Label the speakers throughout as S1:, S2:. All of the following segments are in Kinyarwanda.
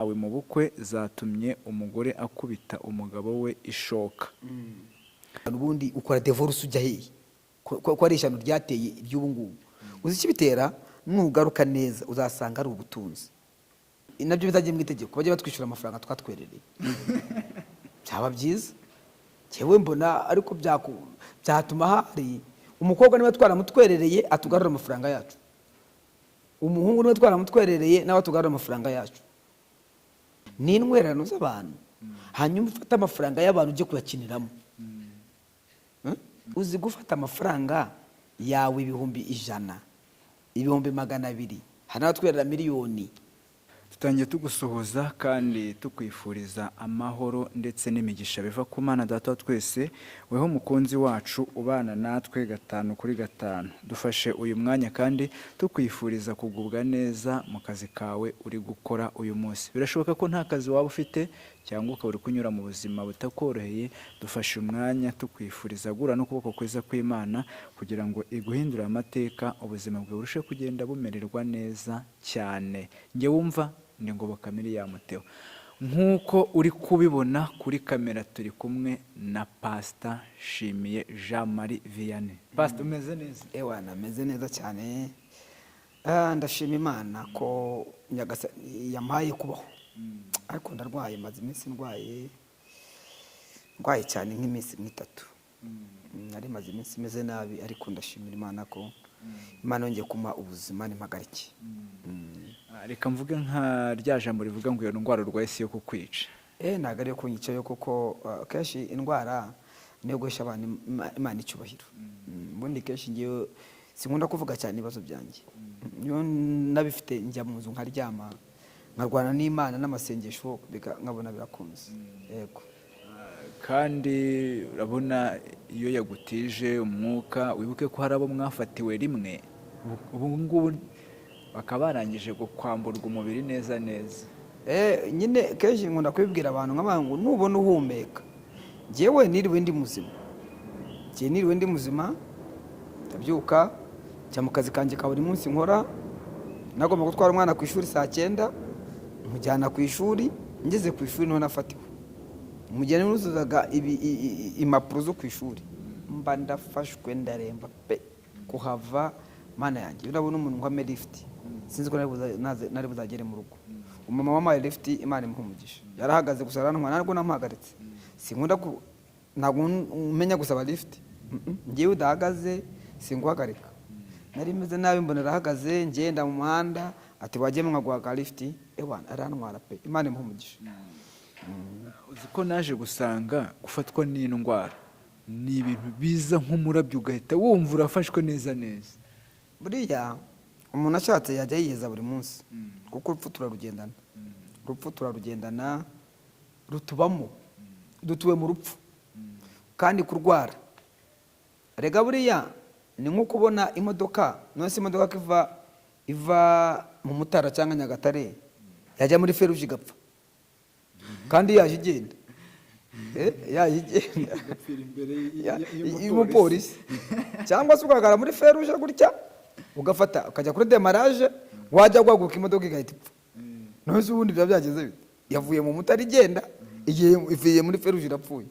S1: Mu bukwe zatumye umugore akubita umugabo we ishoka.
S2: Ubundi ukora divorce ujya hehe? Ko ari ishyano ryateye iby'ubu ngubu? Uzi ikibitera? Nugaruka neza uzasanga ari ubutunzi. Nabyo bizagiye mu itegeko, bajye batwishyura amafaranga twatwerereye, byaba byiza. Njyewe mbona ariko byatuma hari umukobwa niba twaramutwerereye atugarura amafaranga yacu, umuhungu niba twaramutwerereye nawe atugarura amafaranga yacu. Ni intwererano z'abantu, hanyuma ufate amafaranga y'abantu ujye kuyakiniramo. Uzi gufata amafaranga yawe 100,000, 200,000, hari n'abatwerera miliyoni?
S1: Tutangiye tugusuhuza kandi tukwifuriza amahoro ndetse n'imigisha biva ku Mana Data wa twese. Weho mukunzi wacu ubana natwe gatanu kuri gatanu, dufashe uyu mwanya kandi tukwifuriza kugubwa neza mu kazi kawe uri gukora uyu munsi. Birashoboka ko nta kazi waba ufite cyangwa ukaba uri kunyura mu buzima butakoroheye. Dufashe umwanya tukwifuriza guhura n'ukuboko kwiza kw'Imana kugira ngo iguhindure amateka, ubuzima bwawe burusheho kugenda bumererwa neza cyane. Njye wumva ni Ngoboka Miriam Theo. Nk'uko uri kubibona kuri kamera, turi kumwe na Pasita Nshimiye Jean Marie Vianney. Pasita, umeze neza?
S2: Ewa, nameze neza cyane. Ndashima Imana ko Nyagasani yampaye kubaho, ariko ndarwaye, maze iminsi ndwaye, ndwaye cyane nk'iminsi nk'itatu. Nari maze iminsi meze nabi, ariko ndashimira Imana ko Imana yongeye kumpa ubuzima n'impagarike.
S1: Reka mvuge nka rya jambo rivuga ngo iyo ndwara urwaye si iyo kukwica.
S2: Ntabwo ariyo kunyicayo, kuko kenshi indwara niyo guhesha abantu Imana icyubahiro. Ubundi kenshi ngewe sinkunda kuvuga cyane ibibazo byanjye. Iyo nabifite njya mu nzu nkaryama, nkarwana n'Imana n'amasengesho, nkabona birakunze, yego.
S1: Kandi urabona iyo yagutije umwuka, wibuke ko hari abo mwafatiwe rimwe, ubu ngubu bakaba barangije kwamburwa umubiri neza neza.
S2: Nyine kenshi nkunda kubibwira abantu nk'abantu ngo nubona uhumeka, njyewe niriwe ndi muzima, njye niriwe ndi muzima, ndabyuka njya mu kazi kanjye ka buri munsi nkora. Nagomba gutwara umwana ku ishuri saa 9, mujyana ku ishuri. Ngeze ku ishuri niho nafatiwe, mu gihe nuzuzaga impapuro zo ku ishuri, mba ndafashwe, ndaremba pe kuhava. Mana yanjye, urabona umuntu ngo lifuti, sinzi ko nari buzagere mu rugo. Umumama wampaye lifuti, Imana imuha umugisha, yarahagaze gusa arantwara, ntabwo namuhagaritse. Sinkunda ku, ntabwo menya gusaba lifuti. Njyewe udahagaze singuhagarika. Nari meze nabi, mbona arahagaze, ngenda mu muhanda, ati wagiye nkaguha ka lifuti. Ewana, arantwara pe, Imana imuha umugisha.
S1: Uzi ko naje gusanga gufatwa n'indwara ni ibintu biza nk'umurabyo, ugahita wumva urafashwe neza neza?
S2: Buriya umuntu ashatse yajya yiyeza buri munsi, kuko urupfu turarugendana, urupfu turarugendana, rutubamo, dutuwe mu rupfu. Kandi kurwara rega buriya ni nko kubona imodoka. None se imodoka ko iva mu Mutara cyangwa Nyagatare, yajya muri feruje igapfa, kandi yaje igenda? Yaje igenda.
S1: Igapfira imbere
S2: y'umupolisi. Cyangwa se ugahagarara muri feruje gutya, ugafata ukajya kuri démarrage, wajya guhaguruka imodoka igahita ipfa. None se ubundi biba byageze bite? Yavuye mu Mutara igenda, igihe ivuye muri feruje irapfuye.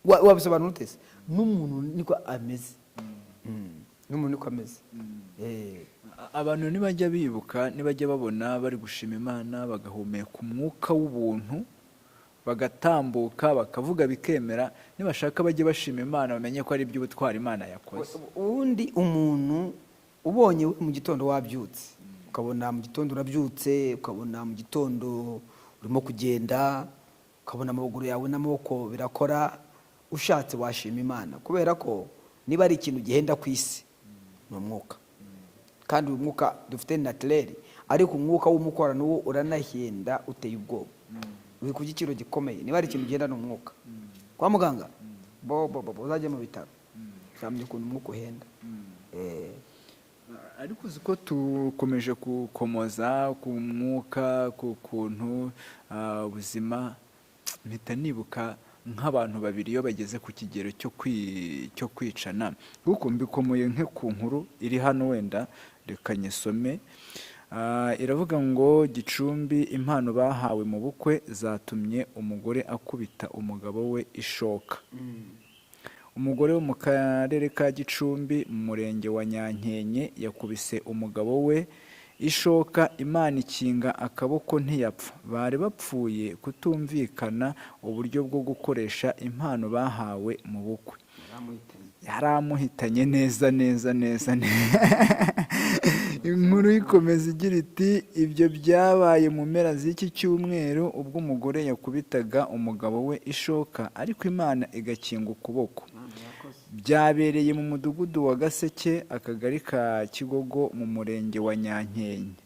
S2: Wabisobanura ute se? N'umuntu niko ameze. N'umuntu niko ameze.
S1: Abantu nibajya bibuka, nibajya babona bari gushima Imana, bagahumeka umwuka w'ubuntu, bagatambuka, bakavuga bikemera, nibashaka bajye bashima Imana, bamenye ko ari iby'ubutwari Imana yakoze.
S2: Ubundi umuntu ubonye mu gitondo wabyutse, ukabona mu gitondo urabyutse, ukabona mu gitondo urimo kugenda, ukabona amaguru yawe n'amaboko birakora, ushatse washima Imana, kubera ko niba ari ikintu gihenda ku isi ni umwuka. Kandi uyu mwuka dufite ni naturel, ariko umwuka w'umukorano wo uranahenda, uteye ubwoba, uri ku giciro gikomeye. Niba ari ikintu gihenda ni umwuka. Kwa muganga bo bo bo bo, uzajya mu bitaro uzamenya ukuntu umwuka uhenda.
S1: Ariko uzi ko tukomeje gukomoza ku mwuka, ku kuntu ubuzima, mpita nibuka nk'abantu babiri iyo bageze ku kigero cyo kwicana, kuko mbikomoye nko ku nkuru iri hano, wenda reka nyisome. Iravuga ngo Gicumbi, impano bahawe mu bukwe zatumye umugore akubita umugabo we ishoka. Umugore wo mu karere ka Gicumbi mu murenge wa Nyankenke yakubise umugabo we ishoka, Imana ikinga akaboko ntiyapfa. Bari bapfuye kutumvikana uburyo bwo gukoresha impano bahawe mu bukwe. Yaramuhitanye neza neza neza neza. Inkuru ikomeza igira iti: "Ibyo byabaye mu mpera z'iki cyumweru ubwo umugore yakubitaga umugabo we ishoka, ariko Imana igakinga ukuboko. Byabereye mu mudugudu wa Gaseke, akagari ka Kigogo, mu murenge wa Nyankenke."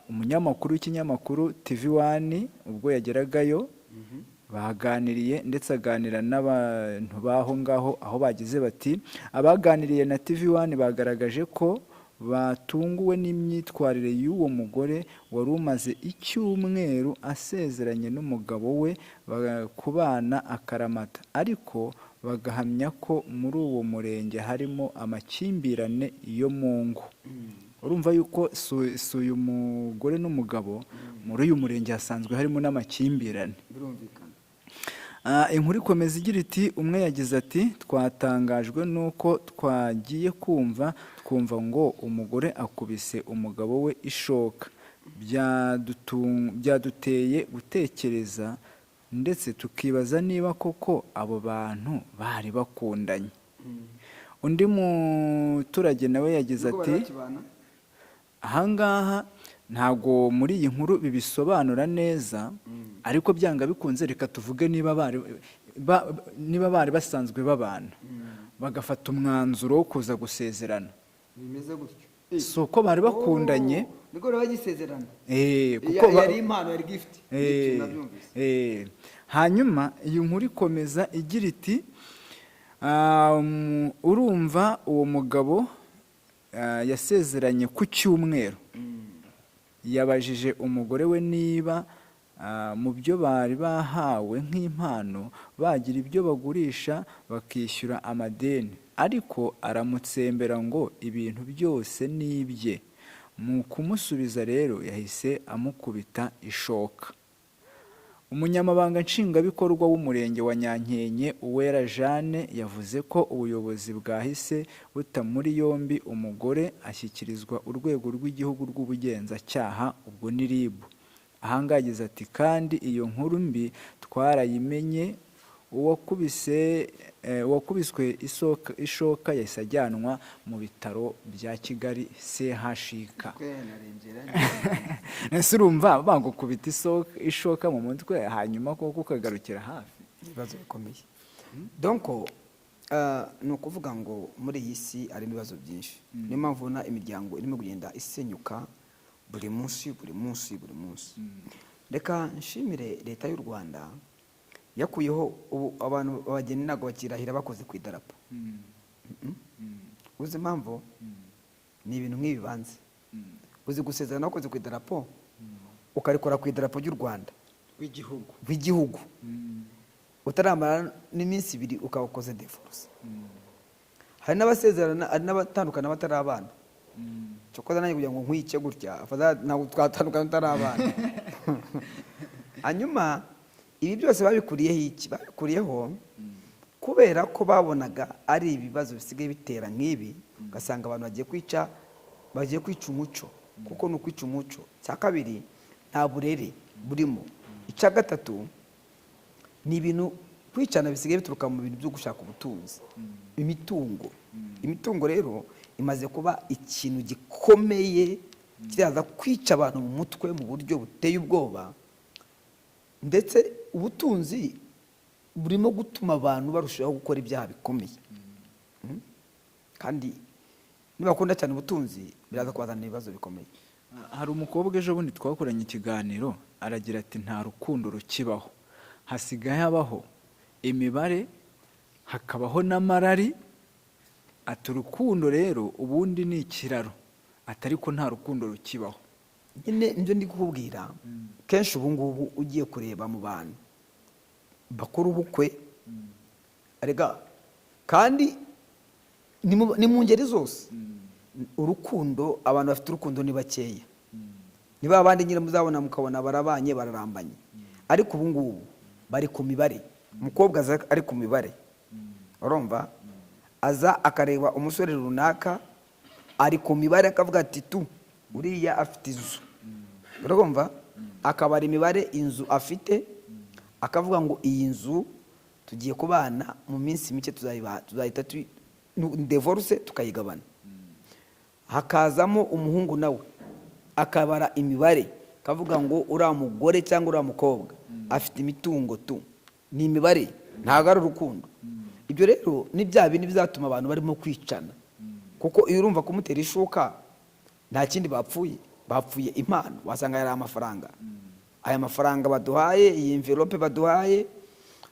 S1: Umunyamakuru w'ikinyamakuru TV One ubwo yageragayo baganiriye, ndetse aganira n'abantu b'aho ngaho, aho bagize bati: "Abaganiriye na TV One bagaragaje ko batunguwe n'imyitwarire y'uwo mugore wari umaze icyumweru asezeranye n'umugabo we kubana akaramata, ariko bagahamya ko muri uwo murenge harimo amakimbirane yo mu ngo." Urumva yuko si uyu mugore n'umugabo, muri uyu murenge hasanzwe harimo n'amakimbirane.
S2: Birumvikana.
S1: Inkuru ikomeza igira iti: "Umwe yagize ati: 'Twatangajwe n'uko twagiye kumva twumva ngo umugore akubise umugabo we ishoka. Byaduteye gutekereza ndetse tukibaza niba koko abo bantu bari bakundanye.'" Undi muturage nawe yagize
S2: Nubwo
S1: ati
S2: bari bakibana?
S1: Ahangaha ntabwo muri iyi nkuru bibisobanura neza, ariko byanga bikunze reka tuvuge niba bari basanzwe babana bagafata umwanzuro wo kuza gusezerana.
S2: Bimeze gutyo.
S1: Si uko bari bakundanye.
S2: Oh, nibwo bari bagisezerana.
S1: Kuko
S2: Yari impano, yari gift. Nabyumvise.
S1: Hanyuma iyi nkuru ikomeza igira iti: "Urumva uwo mugabo yasezeranye ku cyumweru, yabajije umugore we niba mu byo bari bahawe nk'impano bagira ibyo bagurisha bakishyura amadeni, ariko aramutsembera ngo ibintu byose ni ibye. Mu kumusubiza rero yahise amukubita ishoka." Umunyamabanga Nshingwabikorwa w'umurenge wa Nyankenke, Uwera Jeanne, yavuze ko ubuyobozi bwahise buta muri yombi umugore, ashyikirizwa Urwego rw'Igihugu rw'Ubugenzacyaha, ubwo ni RIB. Ahangaha yagize ati: "Kandi iyo nkuru mbi twarayimenye, uwakubiswe ishoka yahise ajyanwa mu bitaro bya Kigali CHUK." Ese urumva bagukubita ishoka mu mutwe, hanyuma koko ukagarukira hafi?
S2: Ibibazo bikomeye. Donc ni ukuvuga ngo muri iyi si harimo ibibazo byinshi. Niyo mpamvu ubona imiryango irimo kugenda isenyuka buri munsi, buri munsi, buri munsi. Reka nshimire Leta y'u Rwanda yakuyeho ubu abantu abageni ntabwo bakirahira bakoze ku idarapo. Uzi impamvu? Ni ibintu nk'ibi banze. Uzi gusezerana wakoze ku idarapo, ukarikora ku idarapo ry'u Rwanda
S1: w'igihugu
S2: rw'igihugu, utaramara n'iminsi 2 ukaba ukoze divorce? Hari n'abasezerana, hari n'abatandukana batari abana. Cyokoza nanjye kugira ngo nkwice gutya, afadhali ntabwo twatandukana tutari abana. Hanyuma ibi byose babikuriyeho iki? Babikuriyeho kubera ko babonaga ari ibibazo bisigaye bitera nk'ibi, ugasanga abantu bagiye kwica umuco, kuko ni ukwica umuco. Icya kabiri, nta burere burimo. Icya gatatu, ni ibintu kwicana bisigaye bituruka mu bintu byo gushaka ubutunzi, imitungo. Imitungo rero imaze kuba ikintu gikomeye kiraza kwica abantu mu mutwe mu buryo buteye ubwoba. Ndetse ubutunzi burimo gutuma abantu barushaho gukora ibyaha bikomeye. Kandi nibakunda cyane ubutunzi, biraza kubazanira ibibazo bikomeye.
S1: Hari umukobwa ejo bundi twakoranye ikiganiro, aragira ati: "Nta rukundo rukibaho, hasigaye habaho imibare, hakabaho n'amarari." Ati: "Urukundo rero ubundi ni ikiraro," ati, "ariko nta rukundo rukibaho."
S2: Nyine nibyo ndi kukubwira. Kenshi ubu ngubu ugiye kureba mu bantu bakora ubukwe, arega kandi ni mu ngeri zose. Urukundo, abantu bafite urukundo ni bakeya, ni ba bandi nyine muzabona mukabona barabanye, bararambanye. Ariko ubu ngubu bari ku mibare. Umukobwa aza ari ku mibare, urumva, aza akareba umusore runaka ari ku mibare, akavuga ati: "Tu, uriya afite inzu." Urumva, akabara imibare, inzu afite, akavuga ngo: "Iyi nzu tugiye kubana, mu minsi mike tuzahita divorce, tukayigabana." Hakazamo umuhungu, nawe akabara imibare, akavuga ngo: "Uriya mugore cyangwa uriya mukobwa afite imitungo." Tu, ni imibare, ntabwo ari urukundo. Ibyo rero ni bya bindi bizatuma abantu barimo kwicana, kuko iyo urumva kumutera ishuka, nta kindi bapfuye, bapfuye impano. Wasanga yari amafaranga. Aya mafaranga baduhaye, iyi envelope baduhaye,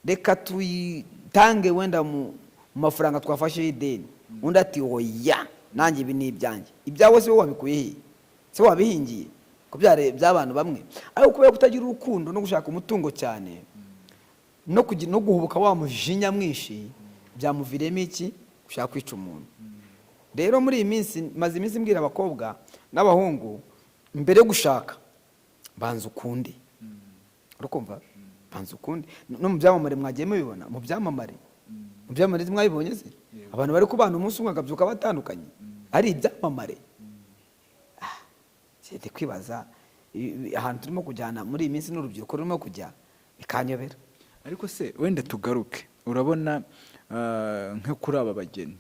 S2: reka tuyitange wenda mu mafaranga twafashe y'ideni. Undi ati: "Oya, nanjye ibi ni ibyanjye." Ibyawe se wowe wabikuye he? Se wabihingiye ko byari by'abantu bamwe? Ariko kubera kutagira urukundo no gushaka umutungo cyane no kugira no guhubuka, wa mujinya mwinshi, byamuviriyemo iki? Gushaka kwica umuntu. Rero muri iyi minsi, maze iminsi mbwira abakobwa n'abahungu: mbere yo gushaka, banza ukunde. Urakumva, banza ukunde. No mu byamamare mwagiye mubibona, mu byamamare mwabibonye se? Abantu bari kubana umunsi umwe bakabyuka batandukanye, ari ibyamamare. Ndi kwibaza ahantu turimo kujyana muri iyi minsi n'urubyiruko rurimo kujya, bikanyobera.
S1: Ariko se wenda tugaruke, urabona nko kuri aba bageni,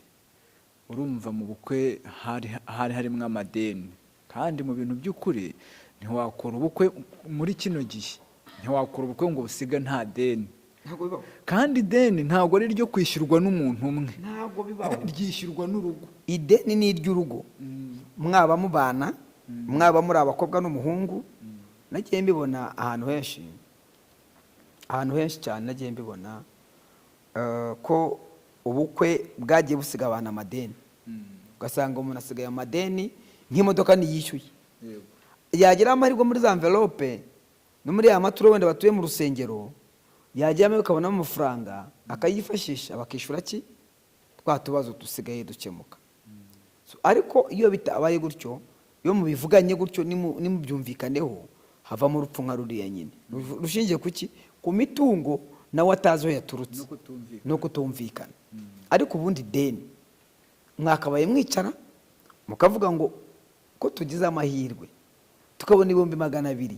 S1: urumva mu bukwe hari harimo amadeni, kandi mu bintu by'ukuri ntiwakora ubukwe muri kino gihe, ntiwakora ubukwe ngo busige nta deni.
S2: Ntabwo bibaho.
S1: Kandi ideni ntabwo ari iryo kwishyurwa n'umuntu umwe.
S2: Ntabwo bibaho.
S1: Ryishyurwa n'urugo.
S2: Ideni ni iry'urugo, mwaba mubana, mwaba muri abakobwa n'umuhungu. Nagiye mbibona ahantu henshi, ahantu henshi cyane nagiye mbibona ko ubukwe bwagiye busiga abantu amadeni, ugasanga umuntu asigaye amadeni nk'imodoka ntiyishyuye. Yagira amahirwe muri za envelope no muri ya maturo wenda batuye mu rusengero, yajyamo akabonamo amafaranga, akayifashisha, bakishyura ki twa tubazo dusigaye dukemuka. So, ariko iyo bitabaye gutyo, iyo mubivuganye gutyo, nimubyumvikaneho, havamo urupfu nka ruriya nyine rushingiye ku ki? Ku mitungo nawe atazi aho yaturutse.
S1: No kutumvikana.
S2: No kutumvikana. Ariko ubundi deni mwakabaye mwicara mukavuga ngo: "Ko tugize amahirwe tukabona 200,000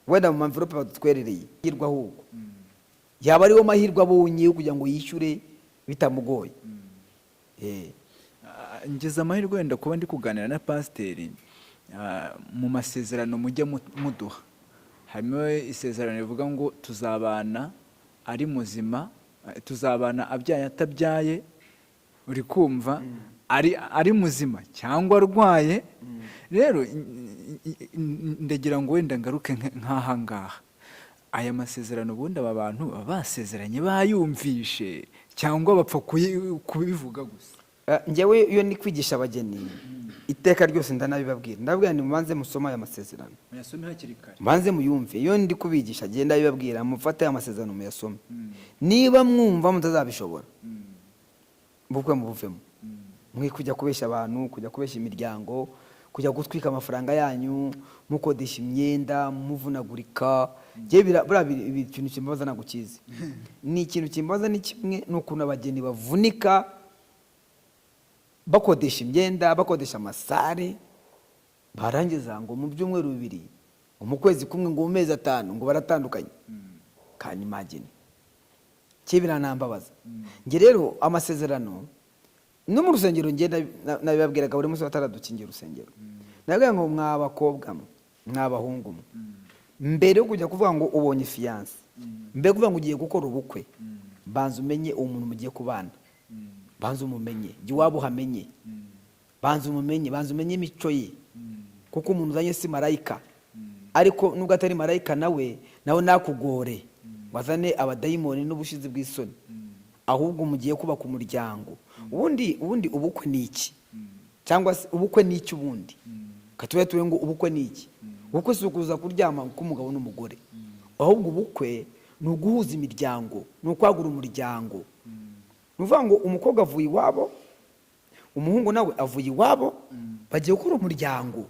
S2: wenda mu ma envelope badutwerereye," hirwa ahubwo yaba ariwo mahirwe abonye yo kugira ngo yishyure bitamugoye.
S1: Ngize amahirwe wenda kuba ndi kuganira na pasiteri. Mu masezerano mujya muduha harimo isezerano rivuga ngo tuzabana ari muzima, tuzabana abyaye atabyaye, uri kumva, ari muzima cyangwa arwaye. Rero ndagira ngo wenda ngaruke nk'aha ngaha: aya masezerano ubundi aba bantu baba basezeranye bayumvishe, cyangwa bapfa kubivuga gusa?
S2: Njyewe iyo ni kwigisha abageni iteka ryose ndanabibabwira, ndababwira nti: "Mubanze musome aya masezerano."
S1: Muyasome hakiri kare.
S2: Mbanze muyumve. Iyo ndi kubigisha agenda abibabwira: "Mufate aya masezerano muyasome. Niba mwumva mutazabishobora, bukwe mubuvemo. Mwe kujya kubeshya abantu, kujya kubeshya imiryango, kujya gutwika amafaranga yanyu, mukodesha imyenda, muvunagurika." Njyewe buriya ikintu kimbabaza ntabwo ukizi. Ni ikintu kimbabaza ni kimwe, ni ukuntu abageni bavunika bakodesha imyenda, bakodesha amasare, barangiza ngo mu byumweru 2, ngo mu kwezi kumwe, ngo mu mezi 5, ngo baratandukanye. Can imagine? Cye biranambabaza. Njye rero amasezerano no mu rusengero ngenda nabibabwiraga buri munsi bataradukingira urusengero. Nababwira ngo: "Mwa bakobwa mwe, mwa bahungu mwe, mbere yo kujya kuvuga ngo ubonye fiancé, mbere yo kuvuga ngo ugiye gukora ubukwe, banza umenye uwo muntu mugiye kubana, banza umumenye, jya iwabo uhamenye, banza umumenye, banza umenye imico ye, kuko umuntu uzanye si marayika. Ariko nubwo atari marayika, nawe nakugore wazane abadayimoni n'ubushizi bw'isoni. Ahubwo mugiye kubaka umuryango. Ubundi ubukwe ni iki? Cyangwa se ubukwe ni iki ubundi? Katube tuwe ngo ubukwe ni iki? Ubukwe si ukuza kuryama k'umugabo n'umugore, ahubwo ubukwe ni uguhuza imiryango, ni ukwagura umuryango. Ni ukuvuga ngo umukobwa avuye iwabo. Umuhungu nawe avuye iwabo, bagiye gukora umuryango.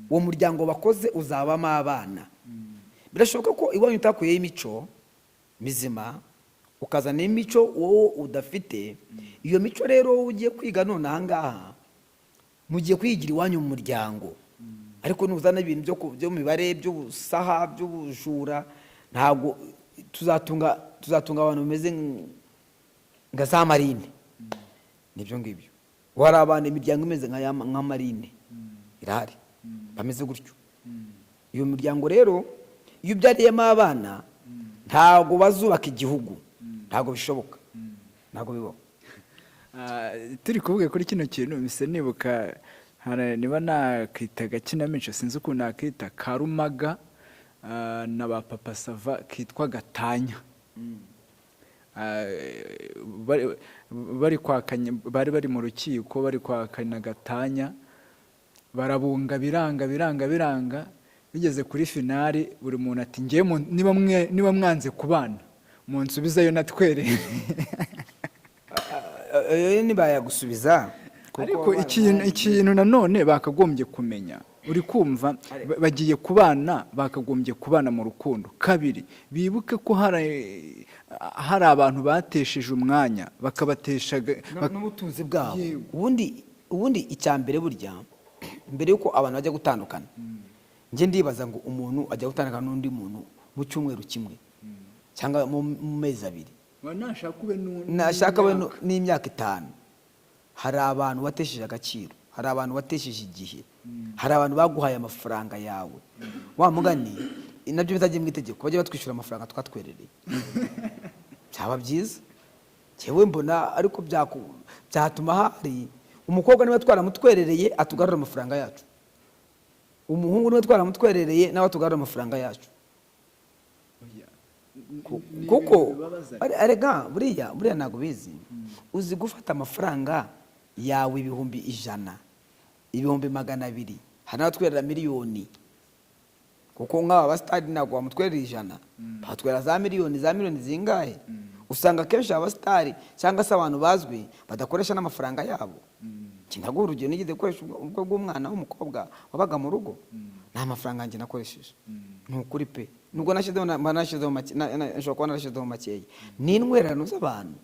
S2: Uwo muryango bakoze uzabamo abana. Birashoboka ko iwanyu utakuyeho imico mizima, ukazana imico wowe udafite. Iyo mico rero wowe ugiye kwiga none aha ngaha, mugiye kwigira iwanyu mu muryango. Ariko nuzana ibintu byo mibare, by'ubusaha, by'ubujura, ntabwo tuzatunga abantu bameze nka za marine. Nibyo ngibyo. Hari abantu, imiryango imeze nka marine irahari, bameze gutyo. Iyo miryango rero, iyo ubyariyemo abana, ntabwo bazubaka igihugu, ntabwo bishoboka, ntabwo bibaho.
S1: Turi kuvuga kuri kino kintu, mpise nibuka niba nakita agakinamico, sinzi ukuntu nakita, Karumaga na ba Papa Sava, kitwa Gatanya. Bari kwakanya, bari bari mu rukiko, bari kwakana gatanya, barabunga, biranga, biranga, biranga. Bigeze kuri finale, buri muntu ati: "Ngewe niba mwanze kubana, munsubizeyo natwerere."
S2: Ntibayagusubiza.
S1: Ariko ikintu nanone bakagombye kumenya, uri kumva, bagiye kubana, bakagombye kubana mu rukundo. Kabiri, bibuke ko hari abantu batesheje umwanya, bakabatesha
S2: n'ubutunzi bwabo.
S1: Yego.
S2: Ubundi icya mbere, burya mbere y'uko abantu bajya gutandukana, njye ndibaza ngo umuntu ajya gutandukana n'undi muntu mu cyumweru kimwe cyangwa mu mezi 2,
S1: Nashaka ube
S2: nashaka we n'imyaka 5. Hari abantu watesheje agaciro, hari abantu watesheje igihe, hari abantu baguhaye amafaranga yawe. Wa mugani nabyo bitajya mu itegeko, bajye batwishyura amafaranga twatwerereye, byaba byiza. Njyewe mbona ariko byatuma hari umukobwa niba twaramutwerereye atugarura amafaranga yacu, umuhungu niba twaramutwerereye nawe atugarura amafaranga yacu. Kuko erega buriya ntabwo bizi. Uzi gufata amafaranga yawe 100,000, 200,000, hari n'abatwerera miliyoni, kuko nk'aba basitari ntabwo wamutwerera 100, batwerera za miliyoni, za miliyoni zingahe. Usanga akenshi abasitari cyangwa se abantu bazwi badakoresha n'amafaranga yabo. Njye ndaguha urugero: nigeze gukoresha ubukwe bw'umwana w'umukobwa wabaga mu rugo, nta mafaranga yanjye nakoresheje, ni ukuri pe. Nubwo nashyizeho mba nashyizeho make, nshobora kuba narashyizeho makeya, ni intwererano z'abantu.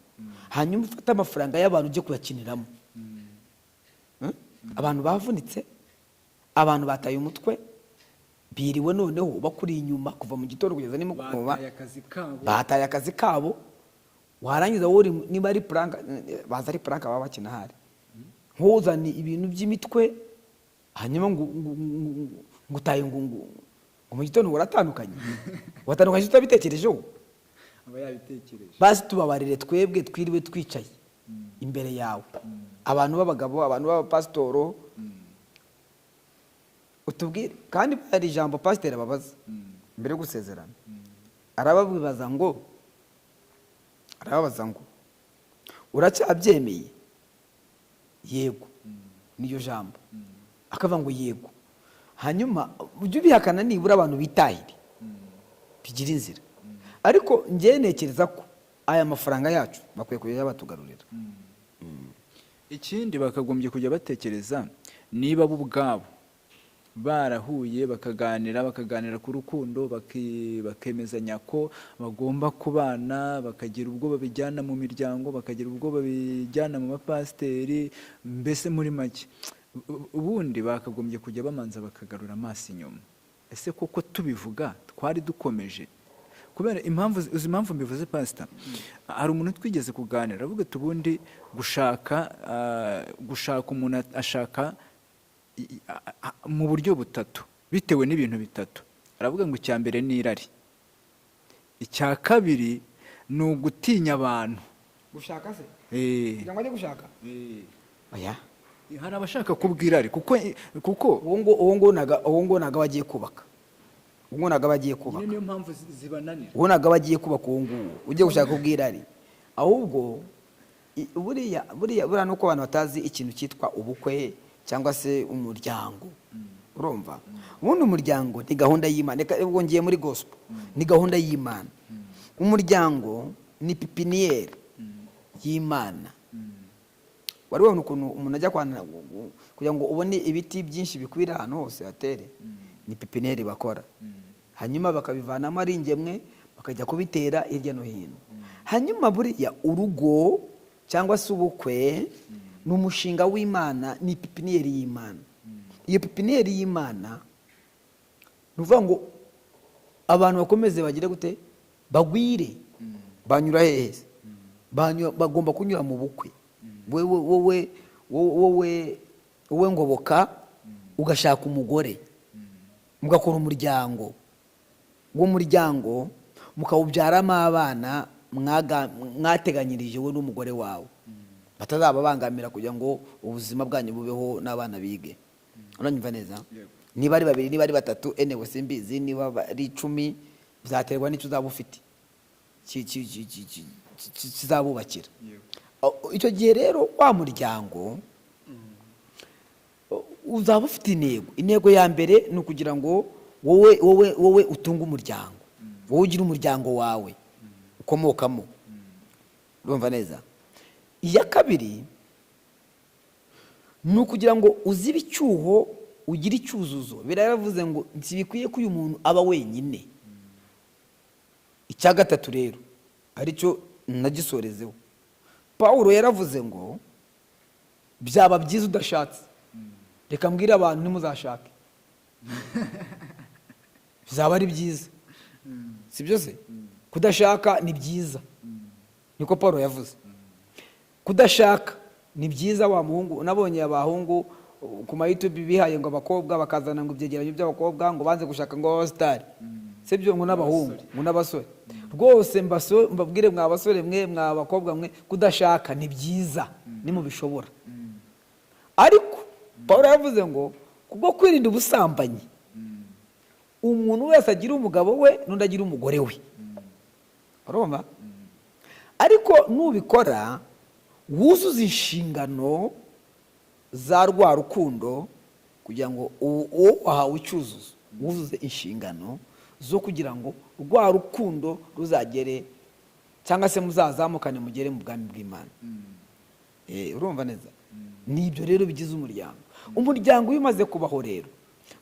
S2: Hanyuma ufate amafaranga y'abantu ujye kuyakiniramo. Abantu bavunitse, abantu bataye umutwe, biriwe noneho bakuri inyuma kuva mu gitondo kugeza nimugoroba.
S1: Bataye akazi kabo.
S2: Bataye akazi kabo. Warangiza wowe niba ari prank, baza ari prank baba bakina, hari nk'uzana ibintu by'imitwe, hanyuma ngo utaye, ngo mu gitondo waratandukanye, watandukanye utabitekerejeho.
S1: Aba yabitekereje.
S2: Basi tubabarire twebwe twiriwe twicaye imbere yawe, abantu b'abagabo, abantu b'abapasitoro, utubwire. Kandi hari ijambo pasiteri ababaza mbere yo gusezerana, arababaza ngo, arababaza ngo: "Uracyabyemeye?" Yego, niyo jambo. Akavuga ngo: "Yego." Hanyuma ujye ubihakana, nibura abantu bitahire, bigira inzira. Ariko njyewe ntekereza ko aya mafaranga yacu bakwiye kujya batugarurira.
S1: Ikindi bakagombye kujya batekereza, niba bo ubwabo barahuye, bakaganira ku rukundo, bakemezanya ko bagomba kubana, bakagira ubwo babijyana mu miryango, bakagira ubwo babijyana mu bapasiteri, mbese muri make ubundi bakagombye kujya bamanza bakagarura amaso inyuma: ese koko tubivuga twari dukomeje? Kubera impamvu, uzi impamvu mbivuze, pasita? Hari umuntu twigeze kuganira, aravuga ati: "Ubundi gushaka umuntu ashaka mu buryo butatu, bitewe n'ibintu bitatu." Aravuga ngo icya mbere ni irari, icya kabiri ni ugutinya abantu.
S2: Gushaka se?
S1: Eh.
S2: Kugira ngo ajye gushaka? Oya.
S1: Hari abashaka kubw'irari, kuko
S2: Uwo nguwo ntago aba agiye kubaka, uwo nguwo ntago aba agiye kubaka.
S1: Nyine niyo mpamvu zibananira.
S2: Uwo ntabwo aba agiye kubaka, uwo nguwo ugiye gushaka ubwirari. Ahubwo buriya nuko abantu batazi ikintu cyitwa ubukwe cyangwa se umuryango. Urumva, ubundi umuryango ni gahunda y'Imana. Reka ubwo ngiye muri gospel. Ni gahunda y'Imana. Umuryango ni pépinière y'Imana. Wari wabona ukuntu umuntu ajya kwanira kugira ngo ubone ibiti byinshi bikwira ahantu hose hatere? Ni pépinière bakora, hanyuma bakabivanamo ari ingemwe, bakajya kubitera hirya no hino. Hanyuma buriya urugo cyangwa se ubukwe ni umushinga w'Imana, ni pépinière y'Imana. Iyo pépinière y'Imana, ni ukuvuga ngo abantu bakomeze bagire gute? Bagwire. Banyura hehe se? Bagomba kunyura mu bukwe. Wowe Ngoboka, ugashaka umugore, mugakora umuryango. Uwo muryango mukawubyaramo abana mwateganyirije wowe n'umugore wawe, batazababangamira, kugira ngo ubuzima bwanyu bubeho n'abana bige. Uranyumva neza?
S1: Yego.
S2: Niba ari babiri, niba ari batatu, anyway, simbizi, niba ari 10, bizaterwa n'icyo uzaba ufite kizabubakira. Icyo gihe rero wa muryango uzaba ufite intego. Intego ya mbere ni ukugira ngo wowe utunge umuryango, wowe ugire umuryango wawe ukomokamo. Urumva neza? Iya kabiri ni ukugira ngo uzibe icyuho, ugire icyuzuzo. Biravuze ngo ntibikwiye ko uyu muntu aba wenyine. Icya gatatu rero, aricyo nagisorezeho, Pawulo yaravuze ngo byaba byiza udashatse. Reka mbwire abantu, ntimuzashake, bizaba ari byiza. Si byo se? Kudashaka ni byiza, niko Paul yavuze. Kudashaka ni byiza. Wa muhungu, nabonye abahungu ku ma YouTube bihaye ngo abakobwa, bakazana ngo ibyegeranyo by'abakobwa ngo banze gushaka ngo abasitari, si byo? Ngo n'abahungu, ngo n'abasore. Rwose mbabwire, mwa basore mwe, mwa bakobwa mwe, kudashaka ni byiza nimubishobora. Ariko Paul yavuze ngo kubwo kwirinda ubusambanyi, umuntu wese agira umugabo we n'undi agira umugore we. Urumva? Ariko nubikora wuzuze inshingano za rwa rukundo, kugira ngo uwo wahawe icyuzuzo wuzuze inshingano zo kugira ngo rwa rukundo ruzagere, cyangwa se muzazamukane mugere mu bwami bw'Imana. Urumva neza? Ni ibyo rero bigize umuryango. Umuryango iyo umaze kubaho rero,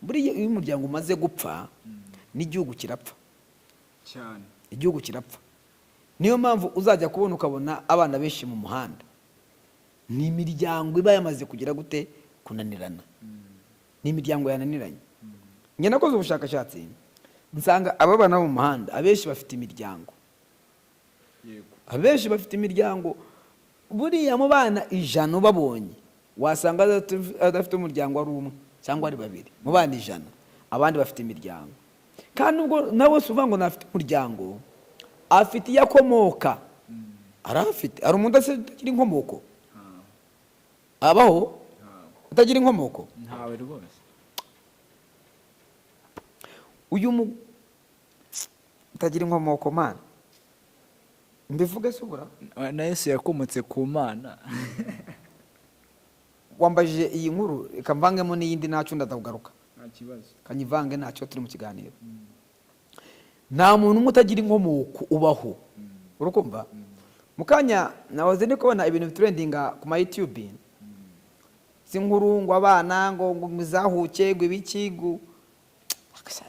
S2: buriya iyo umuryango umaze gupfa, n'igihugu kirapfa.
S1: Cyane.
S2: Igihugu kirapfa. Niyo mpamvu uzajya kubona ukabona abana benshi mu muhanda, ni imiryango iba yamaze kugira gute? Kunanirana. Ni imiryango yananiranye. Njye nakoze ubushakashatsi, nsanga aba bana bo mu muhanda abenshi bafite imiryango. Abenshi bafite imiryango. Buriya mu bana 100 ubabonye, wasanga adafite umuryango ari umwe cyangwa ari babiri mu bana 100. Abandi bafite imiryango. Kandi ubwo nawe si uvuga ngo ntafite umuryango, afite iyo akomoka, arahafite. Hari umuntu utagira inkomoko abaho? Utagira inkomoko?
S1: Ntawe rwose.
S2: Uyu mu utagira inkomoko, mana, mbivuge se ubura?
S1: Na Yesu yakomotse ku Mana.
S2: Wambajije iyi nkuru, reka mvangemo n'iyindi, ntacyo, ndagaruka.
S1: Nta kibazo.
S2: Kanyivange, ntacyo, turi mu kiganiro. Nta muntu umwe utagira inkomoko ubaho. Urukumva? Mu kanya nahoze ndi kubona ibintu bitrendinga ku ma YouTube z'inkuru, ngo abana ngo muzahuke, ngo ibiki, ngo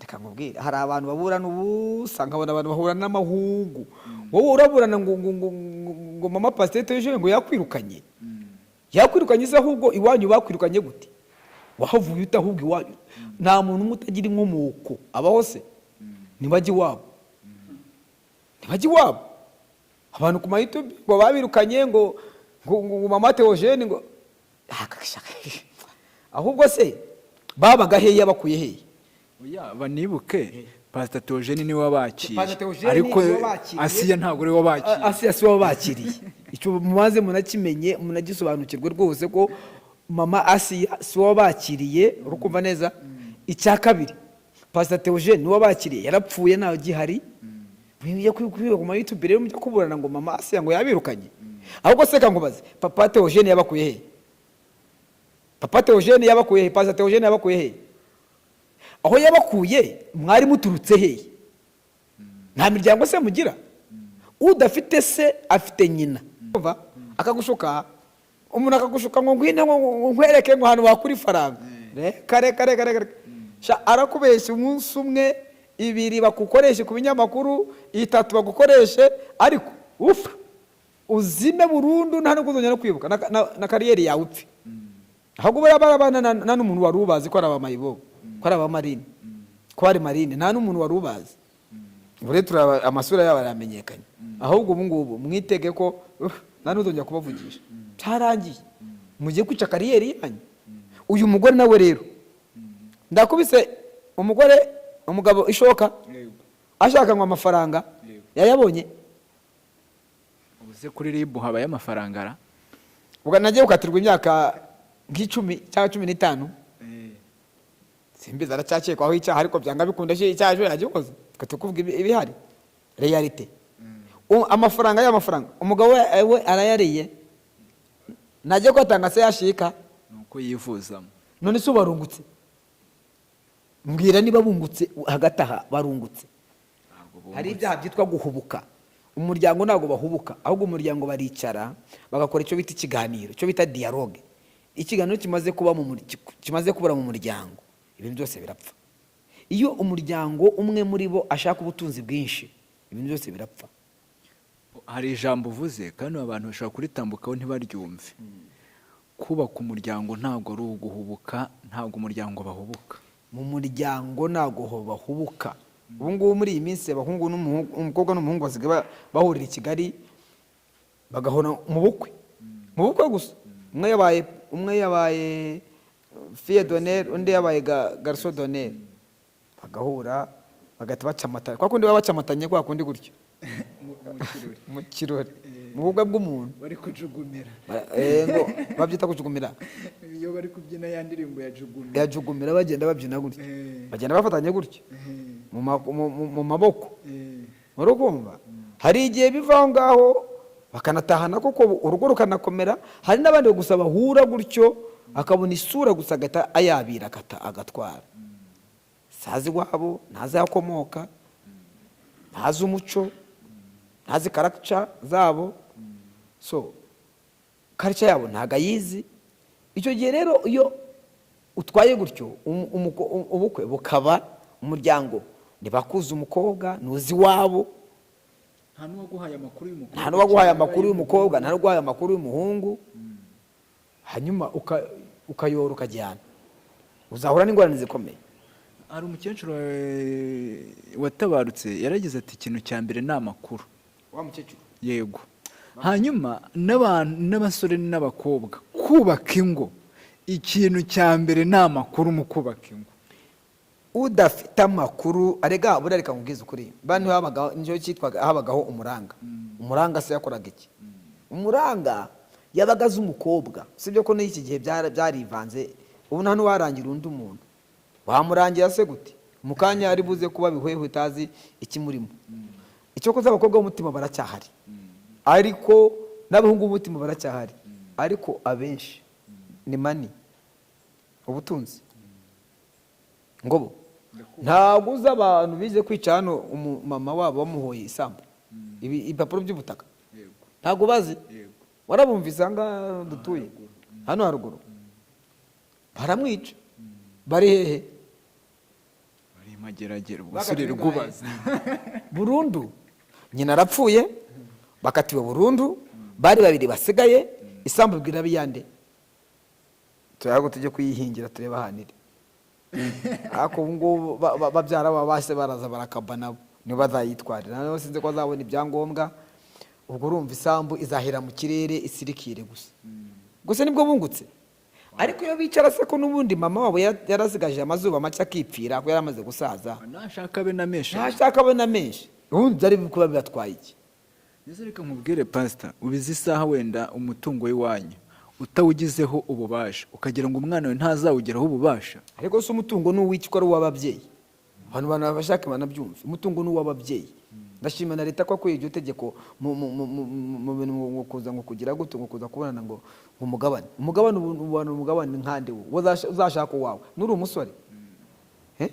S2: reka nkubwire, hari abantu baburana ubusa, nkabona abantu bahura n'amahungu. Wowe uraburana ngo mama pasiteri Theogene ngo yakwirukanye. Yakwirukanye se? Ahubwo iwanyu bakwirukanye gute? Wahavuye ute? Ahubwo iwanyu, nta muntu umwe utagira inkomoko abaho se? Ntibajya iwabo, ntibajya iwabo. Abantu ku ma YouTube ngo babirukanye, ngo mama Theogene ngo, ahubwo se babaga hehe? Bakuye hehe?
S1: Oya, banibuke Pastor Theogene niwe wabakiriye.
S2: Pastor Theogene
S1: Ariko
S2: niwe wabakiriye.
S1: Asiya ntabwo ari we wabakiriye.
S2: Asiya si we wabakiriye. Icyo mumaze munakimenye, munagisobanukirwe rwose ko mama Asiya si we wabakiriye. Urukumva neza? Icya kabiri, Pastor Theogene niwe wabakiriye, yarapfuye, ntawe gihari. Mujya kwiba ku ma YouTube rero, mujya kuburana ngo mama Asiya ngo yabirukanye. Ahubwo se nkubaze, papa Theogene yabakuye he? Papa Theogene yabakuye he? Pastor Theogene yabakuye he? Aho yabakuye mwari muturutse hehe? Nta miryango se mugira? Udafite se afite nyina. Urumva? Akagushuka. Umuntu akagushuka ngo ngwino, ngo nkwereke ngo ahantu wakura ifaranga. Reka, reka, reka, reka, reka. Sha, arakubeshya. Umunsi umwe, ibiri, bakukoreshe ku binyamakuru, itatu bagukoreshe, ariko ufa uzime burundu, nta nubwo uzongera no kwibuka na carrière yawe, upfe. Ahubwo buriya barabana nta n'umuntu wari ubazi ko ari abamayibobo, ko ari abamarine, ko ari marine, nta n'umuntu wari ubazi. Ubu rero turaba amasura yabo aramenyekanye. Ahubwo ubu ngubu mwitege ko nta n'uzongera kubavugisha, cyarangiye, mugiye kwica carrière yanyu. Uyu mugore nawe rero, ndakubise umugore, umugabo ishoka ashaka ngo amafaranga yayabonye.
S1: Ubu kuri RIB habaye amafaranga ra?
S2: Ubwo nagiye gukatirwa imyaka nk'icumi cyangwa 15, simbizi, aracyakekwaho icyaha, ariko byanga bikunda icyaha ejo yagikoze. Twe tukuvuga ibihari, réalité. Amafaranga y'amafaranga umugabo we arayariye, najya kuyatanga se yashika.
S1: Ni uko yivuzamo.
S2: None se barungutse? Mbwira niba bungutse. Hagati aha barungutse?
S1: Ntabwo.
S2: Hari ibyaha byitwa guhubuka. Umuryango ntabwo bahubuka, ahubwo umuryango baricara bagakora icyo bita ikiganiro, icyo bita dialogue. Ikiganiro kimaze kuba mu mur- kimaze kubura mu muryango, ibintu byose birapfa. Iyo umuryango umwe muri bo ashaka ubutunzi bwinshi, ibintu byose birapfa.
S1: Hari ijambo uvuze kandi abantu bashobora kuritambukaho ntibaryumve. Kubaka umuryango ntabwo ari uguhubuka, ntabwo umuryango bahubuka.
S2: Mu muryango ntabwo bahubuka. Ubu ngubu muri iyi minsi abahungu n'umuhungu, umukobwa n'umuhungu basigaye bahurira i Kigali, bagahora mu bukwe, mu bukwe gusa. Umwe yabaye fille d'honneur, undi yabaye garçon d'honneur, bagahura bagahita baca amata kwa kundi baba bacamatanye kwa kundi gutyo mu kirori, mu bukwe bw'umuntu.
S1: Bari kujugumira.
S2: Ngo babyita kujugumira.
S1: Iyo bari kubyina ya ndirimbo ya jugumira.
S2: Ya jugumira, bagenda babyina gutya, bagenda bafatanye gutya mu maboko. Uri kumva hari igihe biva aho ngaho bakanatahana koko, urugo rukanakomera. Hari n'abandi gusa bahura gutyo, akabona isura gusa agahita ayabira, agatwara. Sazi iwabo, ntazi aho akomoka, ntazi umuco, ntazi culture zabo. So culture yabo ntabwo ayizi. Icyo gihe rero iyo utwaye gutyo, ubukwe bukaba, umuryango ntibakuze umukobwa, ntuzi iwabo.
S1: Nta n'uwaguhaye amakuru y'umukobwa.
S2: Nta n'uwaguhaye amakuru y'umukobwa, nta n'uwaguhaye amakuru y'umuhungu, hanyuma ukayora ukajyana, uzahura n'ingorane zikomeye.
S1: Hari umukecuru watabarutse, yaragize ati: "Ikintu cya mbere ni amakuru."
S2: Wa mukecuru?
S1: Yego. Hanyuma n'abantu, n'abasore n'abakobwa, kubaka ingo, ikintu cya mbere ni amakuru mu kubaka ingo.
S2: Udafite amakuru arega. Buriya reka nkubwize ukuri, bantu habagaho nicyo cyitwaga, habagaho umuranga. Umuranga se yakoraga iki? Umuranga yabaga azi umukobwa. Sibyo ko n'iki gihe byarivanze, ubu nta n'uwarangira undi muntu. Wamurangira se gute mu kanya ari buze kuba bihwehwe, utazi ikimurimo? Icyo koze abakobwa b'umutima baracyahari, ariko n'abahungu b'umutima baracyahari, ariko abenshi ni money, ubutunzi. Ngobo ntabwo uzi abantu bize kwica hano, umumama wabo bamuhoye isambu, ibipapuro by'ubutaka. Ntabwo bazi. Warabumvise aha ngaha dutuye hano haruguru, baramwica, bari hehe?
S1: Bari mageragere ubwo.
S2: Bakatiwe
S1: Usubire rwubaza.
S2: Burundu. Nyina arapfuye, bakatiwe burundu, bari babiri basigaye. Isambu ibwira biyande, turago tujye kuyihingira turebe ahantu iri. Ariko ubu ngubu babyara baba base baraza barakaba, nabo nibo bazayitwarira, nabo sinzi ko bazabona ibyangombwa. Ubwo urumva isambu izahera mu kirere, isirikire gusa gusa, nibwo bungutse. Ariko iyo bicara se, ko n'ubundi mama wabo yarasigaje amazuba make akipfira, ko yari amaze gusaza?
S1: Nashaka abe na menshi.
S2: Ntashaka abona menshi, ubundi byari kuba bibatwaye iki?
S1: Ese reka nkubwire, pasita, ubizi isaha wenda umutungo w'iwanyu utawugizeho ububasha, ukagira ngo umwana wawe ntazawugeraho ububasha.
S2: Ariko se umutungo ni uw'iki ko ari uw'ababyeyi? Abantu bashaka banabyumve, umutungo ni uw'ababyeyi. Ndashima na leta ko akuye iryo tegeko mu bintu ngo kuza ngo kugira gute, ngo kuza kubonana ngo umugabane ubu ubona umugabane nkande wo uzashaka uwawe nuri umusore. Eh?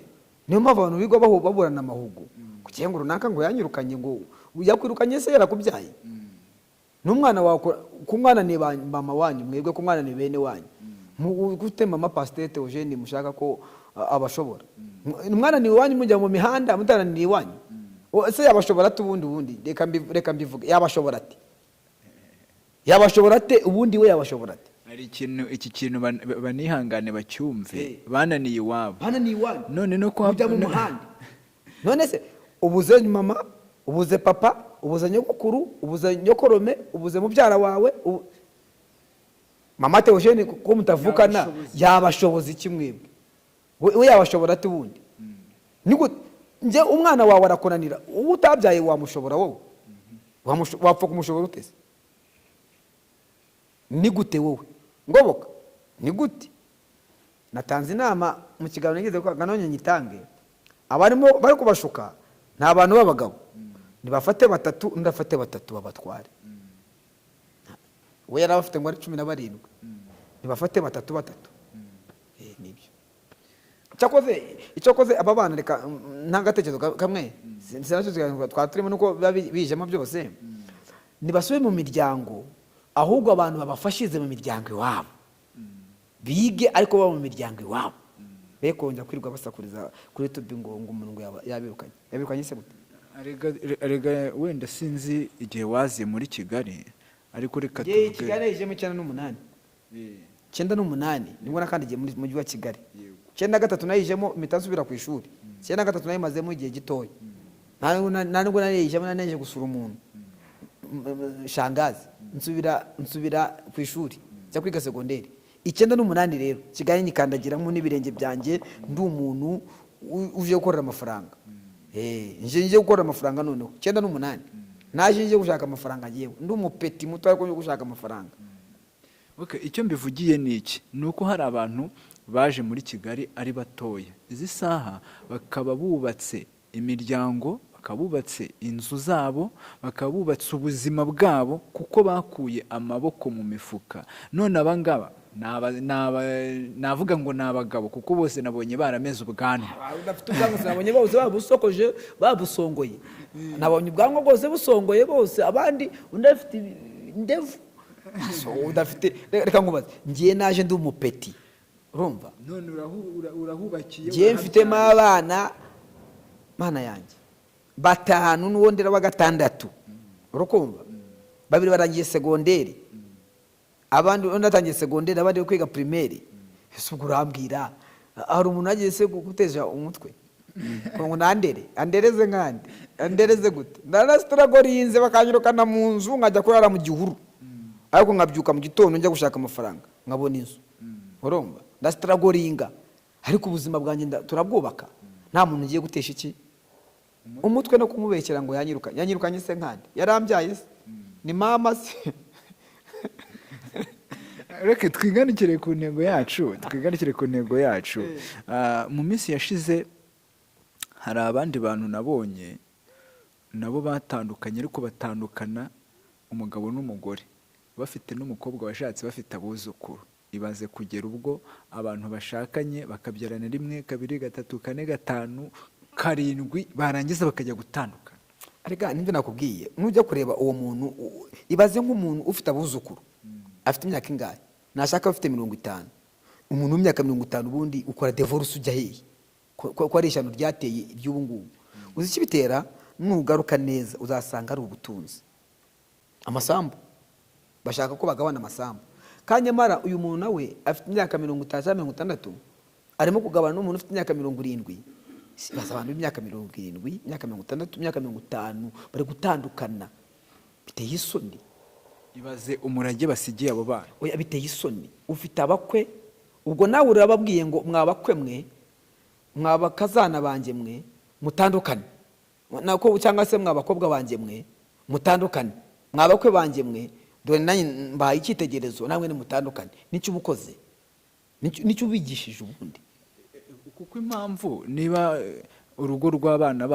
S2: Niyo mpamvu abantu biga baburana amahugu kugira ngo runaka ngo yanyirukanye, ngo yakwirukanye se yarakubyaye? N'umwana wawe ku mwana ni mama wanyu, mwebwe ku mwana ni bene wanyu. Gute mama Pasiteri Theogene mushaka ko abashobora? Umwana ni iwanyu, mujya mu mihanda mutananiye iwanyu. Ese yabashobora ate ubundi? Ubundi reka mbivuge, yabashobora ate? Yabashobora ate ubundi? We yabashobora ate?
S1: Hari ikintu, iki kintu banihangane bacyumve. Bananiye iwabo.
S2: Bananiye iwanyu.
S1: None no kwa
S2: Mujya mu muhanda. None se ubuze mama, ubuze papa, ubuze nyogokuru, ubuze nyokorome, ubuze mubyara wawe, mama Theogene ko mutavukana?
S1: Yabashoboza.
S2: Yabashoboza iki mwebwe? We yabashobora ate ubundi? Ni gute? Njye umwana wawe arakunanira, uwo utabyaye wamushobora wowe? Wapfa kumushobora ute se? Ni gute wowe ngoboka? Ni gute? Natanze inama mu kiganiro nigeze gukora, none nyitange. Abarimo bari kubashuka ni abantu b'abagabo, nibafate batatu, undi afate batatu, babatware. We yari abafite ngo ari 17, nibafate batatu batatu. Nibyo. Cyakoze icyokoze aba bana, reka nta gatekerezo kamwe sinacyo twaba turimo, nuko biba bijemo byose. Nibasubire mu miryango, ahubwo abantu babafashirize mu miryango iwabo, bige ariko baba mu miryango iwabo, be kongera kwirirwa basakuriza kuri YouTube ngo umuntu ngo yabirukanye. Yabirukanye se gute?
S1: Erega wenda sinzi igihe waziye muri Kigali, ariko reka
S2: Ngewe
S1: tuvuge.
S2: Kigali yijemo 98. 98 nibwo nakandagiye muri mujyi wa Kigali. 93 nayijemo, mpita nsubira ku ishuri. 93 nayimazemo igihe gitoya. Nta nubwo nariyijemo, nari naje gusura umuntu, shangazi, nsubira ku ishuri njya kwiga segonderi. 98 rero Kigali nyikandagiramo n'ibirenge byanjye, ndi umuntu uje gukorera amafaranga. Nje gukorera amafaranga. Noneho 98 naje nje gushaka amafaranga, yewe ndi umupeti muto ariko nje gushaka amafaranga.
S1: Okay, icyo mbivugiye ni iki? Ni uko hari abantu baje muri Kigali ari batoya, izi saha bakaba bubatse imiryango, bakaba bubatse inzu zabo, bakaba bubatse ubuzima bwabo kuko bakuye amaboko mu mifuka. None abangaba navuga ngo ni abagabo, kuko bose nabonye barameze ubwanwa.
S2: Udafite ubwanwa sinabonye, bose babusokoje, babusongoye. Nabonye ubwanwa bwose busongoye bose, abandi undi afite indevu. So, udafite, reka nkubaze, ngiye naje ndi umupeti, urumva?
S1: None urahubakiye.
S2: Ngiye mfitemo abana, mana yanjye, batanu n'uwo ndera wa gatandatu, urukumva? Babiri barangiye segonderi, abandi, undi atangiye segonderi, abandi bari kwiga primaire. Ese ubwo urambwira hari umuntu agiye se guteza umutwe ngo nandere? Andereze nkande? Andereze gute? Ndarasitaragorinze bakanyirukana mu nzu, nkajya kurara mu gihuru, ariko nkabyuka mu gitondo njya gushaka amafaranga, nkabona inzu, urumva? Ndasitaragoringa, ariko ubuzima bwanjye turabwubaka. Nta muntu ugiye gutesha iki umutwe no kumubeshyera ngo yanyirukanye. Yanyirukanye se nkande? Yarambyaye se? Ni mama se?
S1: Reka twigarukire ku ntego yacu, twigarukire ku ntego yacu. Mu minsi yashize hari abandi bantu nabonye nabo batandukanye, ariko batandukana umugabo n'umugore bafite n'umukobwa washatse, bafite abuzukuru. Ibaze kugera ubwo abantu bashakanye bakabyarana rimwe, kabiri, gatatu, kane, gatanu, karindwi, barangiza bakajya gutandukana.
S2: Ariko nibyo nakubwiye, nujya kureba uwo muntu, ibaze nk'umuntu ufite abuzukuru afite imyaka ingahe? Nashaka afite 50. Umuntu w'imyaka 50 ubundi ukora divorce ujya hehe? Ko ari ishyano ryateye iry'ubu ngubu. Uzi ikibitera? Nugaruka neza uzasanga ari ubutunzi, amasambu. Bashaka ko bagabana amasambu, kandi nyamara uyu muntu nawe afite imyaka 50 cyangwa 60, arimo kugabana n'umuntu ufite imyaka 70. Baza abantu b'imyaka 70, imyaka 60, imyaka 50 bari gutandukana, biteye isoni.
S1: Ibaze umurage basigiye abo bana.
S2: Oya, biteye isoni. Ufite abakwe, ubwo nawe urababwiye ngo mwabakwe mwe, mwabakazana banjye mwe, mutandukane nako, cyangwa se mwabakobwa banjye mwe, mutandukane, mwabakwe banjye mwe, dore nanjye mbahaye icyitegererezo, namwe nimutandukane. Nicyo uba ukoze, nicyo ubigishije ubundi.
S1: Kuko impamvu niba urugo rw'abana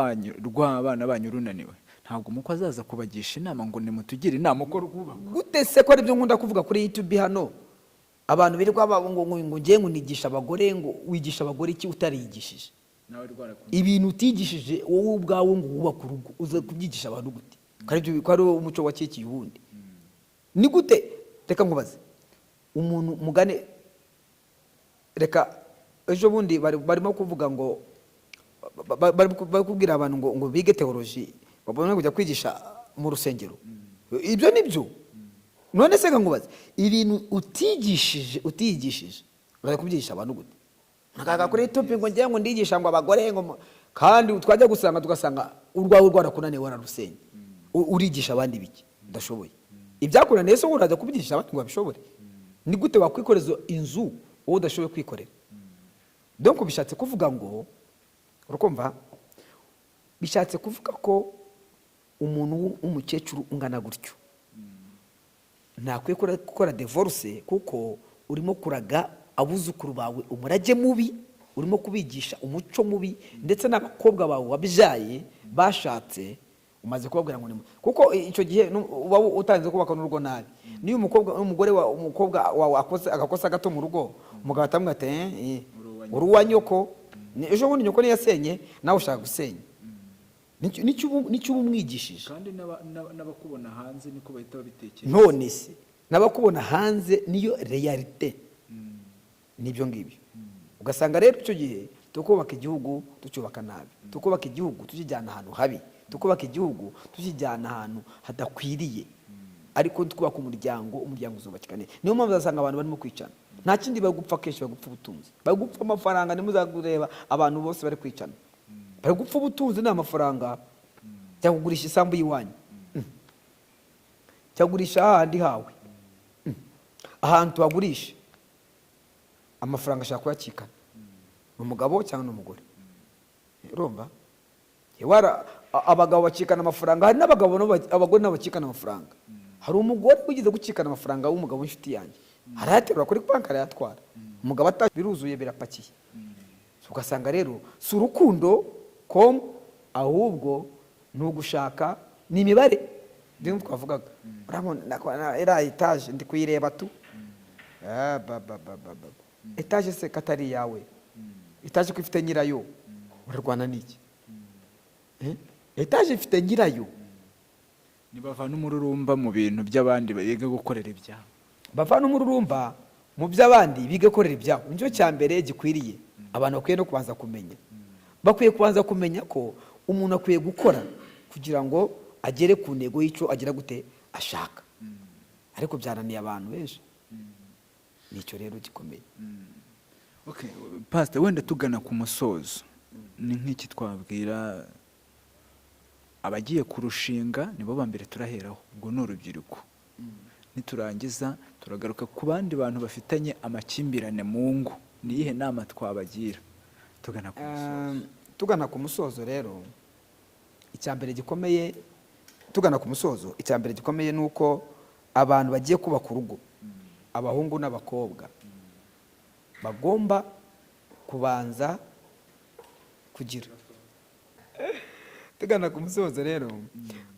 S1: banyu runaniwe, ntabwo umukwe azaza kubagisha inama ngo nimutugire inama uko rwubakwa.
S2: Gute se ko aribyo nkunda kuvuga kuri YouTube hano? Abantu birirwa ngo ngiye ngo nigisha abagore, ngo wigisha abagore iki utarigishije?
S1: Nawe rwarakunze.
S2: Ibintu utigishije wowe ubwawe ngo wubake urugo, uza kubyigisha abantu gute? Ko ari umuco wakikiye ubundi. Ni gute? Reka nkubaze, umuntu mugane, reka ejo bundi barimo kuvuga ngo bari kubwira abantu ngo bige théologie, babone kujya kwigisha mu rusengero. Ibyo ni byo. None se nkubaze, ibintu utigishije, utiyigishije, urajya kubyigisha abantu gute? Nakaga kuri topic ngo ngiye ngo ndigisha ngo abagore ngo kandi twajya gusanga tugasanga urwawe rwarakunaniye, wararusenye. Urigisha abandi biki udashoboye? Ibyakunaniye se wowe urajya kubyigisha abandi ngo babishobore? Ni gute wakwikoreza inzu wowe udashoboye kwikorera? Donc bishatse kuvuga ngo, urukumva, bishatse kuvuga ko umuntu w'umukecuru ungana gutyo ntakwiye gukora divorce, kuko urimo kuraga abuzukuru bawe umurage mubi, urimo kubigisha umuco mubi, ndetse n'abakobwa bawe wabyaye bashatse umaze kubabwira ngo kuko icyo gihe uba utanze kubaka n'urugo nabi. Niyo umukobwa, umugore wa umukobwa wawe akoze agakosa gato mu rugo, umugabo atamubwira ati: "Eh, uri uwa nyoko." Ejo bundi nyoko niyasenye, nawe ushaka gusenya. Nicyo uba umwigishije.
S1: Kandi n'abakubona hanze niko bahita babitekereza.
S2: None se n'abakubona hanze niyo réalité, nibyo ngibyo. Ugasanga rero icyo gihe tukubaka igihugu tucyubaka nabi, tukubaka igihugu tukijyana ahantu habi, tukubaka igihugu tukijyana ahantu hadakwiriye. Ariko twubaka umuryango, umuryango uzubakika neza. Niyo mpamvu uzasanga abantu barimo kwicana, nta kindi bari gupfa. Kenshi bari gupfa ubutunzi, bari gupfa amafaranga. Ntimuzagureba abantu bose bari kwicana, bari gupfa ubutunzi. Ni amafaranga, cyangwa kugurisha isambu y'iwanyu, cyangwa kugurisha hahandi hawe. Ahantu tuhagurisha, amafaranga ashaka kuyakikana, ni umugabo cyangwa ni umugore. Urumva? Abagabo bakikana amafaranga, hari n'abagabo abagore nabo bakikana amafaranga. Hari umugore wigeze gukikana amafaranga w'umugabo w'inshuti yanjye, arayaterura kuri banki arayatwara, umugabo biruzuye, birapakiye. Ugasanga rero si urukundo com, ahubwo ni ugushaka, ni imibare ndimo twavugaga. Urabona iriya etaje ndi kuyireba tu. Ah, ba, ba, ba, ba, ba. Etaje se katari iyawe? Etaje ko ifite nyirayo, urarwana n'iki? Eh? Etaje ifite nyirayo.
S1: Ntibavana umururumba mu bintu by'abandi, biga gukorera ibyabo.
S2: Bavana umururumba mu by'abandi, bige korera ibyabo. Nicyo cya mbere gikwiriye. Abantu bakwiye no kubanza kumenya, bakwiye kubanza kumenya ko umuntu akwiye gukora kugira ngo agere ku ntego y'icyo agira gute ashaka. Ariko byananiye abantu benshi, nicyo rero gikomeye.
S1: Okay, Pastor, wenda tugana ku musozo, ni nk'iki twabwira abagiye kurushinga? Nibo ba mbere turaheraho, ubwo ni urubyiruko. Niturangiza turagaruka ku bandi bantu bafitanye amakimbirane mu ngo. Ni iyihe nama twabagira tugana ku musozo?
S2: Tugana ku musozo rero, icya mbere gikomeye, tugana ku musozo, icya mbere gikomeye ni uko abantu bagiye kubaka urugo, abahungu n'abakobwa, bagomba kubanza kugira. Tugana ku musozo rero,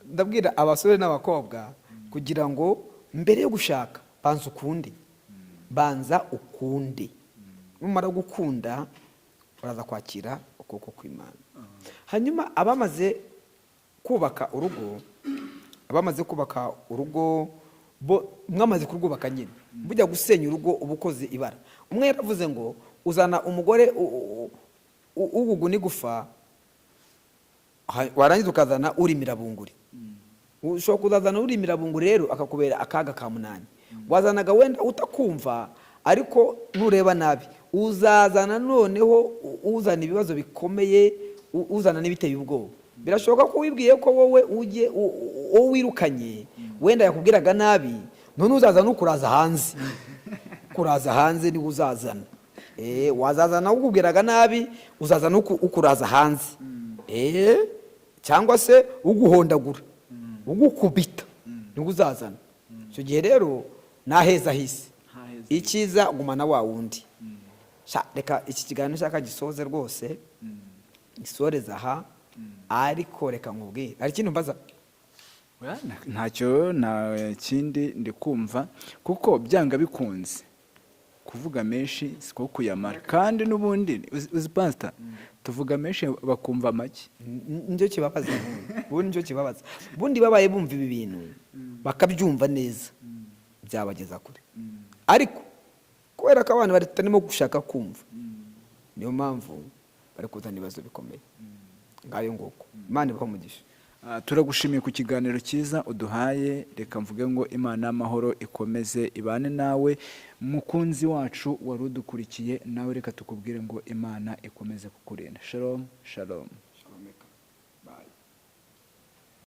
S2: ndabwira abasore n'abakobwa kugira ngo mbere yo gushaka banza ukunde, banza ukunde. Numara gukunda uraza kwakira ukuboko kw'Imana. Hanyuma abamaze kubaka urugo, abamaze kubaka urugo bo mwamaze kurwubaka nyine, bujya gusenya urugo uba ukoze ibara. Umwe yaravuze ngo uzana umugore uguguna igufa, warangiza ukazana urimira bunguri. Ushobora kuzazana urimira bunguri rero akakubera akaga ka munani. Wazanaga wenda utakumva, ariko nureba nabi uzazana noneho uzana ibibazo bikomeye, uzana n'ibiteye ubwoba. Birashoboka ko wibwiye ko wowe ujye uwo wirukanye wenda yakubwiraga nabi, none uzaza n'ukuraza hanze, kuraza hanze niwe uzazana. Wazazana ukubwiraga nabi, uzazana ukuraza hanze, cyangwa se uguhondagura, ugukubita niwe uzazana. Icyo gihe rero naheza hisi.
S1: Ntaheza.
S2: Icyiza gumana wa wundi. Sha, reka iki kiganiro nshaka gisoze rwose, gisoreze aha. Ariko reka nkubwire, hari ikindi mbaza?
S1: Oya, ntacyo, nta kindi ndi kumva, kuko byanga bikunze kuvuga menshi siko kuyamara. Kandi n'ubundi uzi pastor, tuvuga menshi bakumva make.
S2: Nicyo kibabaza ubundi, nicyo kibabaza ubundi. Babaye bumva ibi bintu bakabyumva neza. Byabageza kure. Ariko kubera ko abantu batarimo gushaka kumva, niyo mpamvu bari kuzana ibibazo bikomeye. Ngayo nguko, Imana ibahe umugisha.
S1: Turagushimiye ku kiganiro cyiza uduhaye. Reka mvuge ngo Imana y'amahoro ikomeze ibane nawe. Mukunzi wacu wari udukurikiye, nawe reka tukubwire ngo Imana ikomeze kukurinda. Shalom, shalom.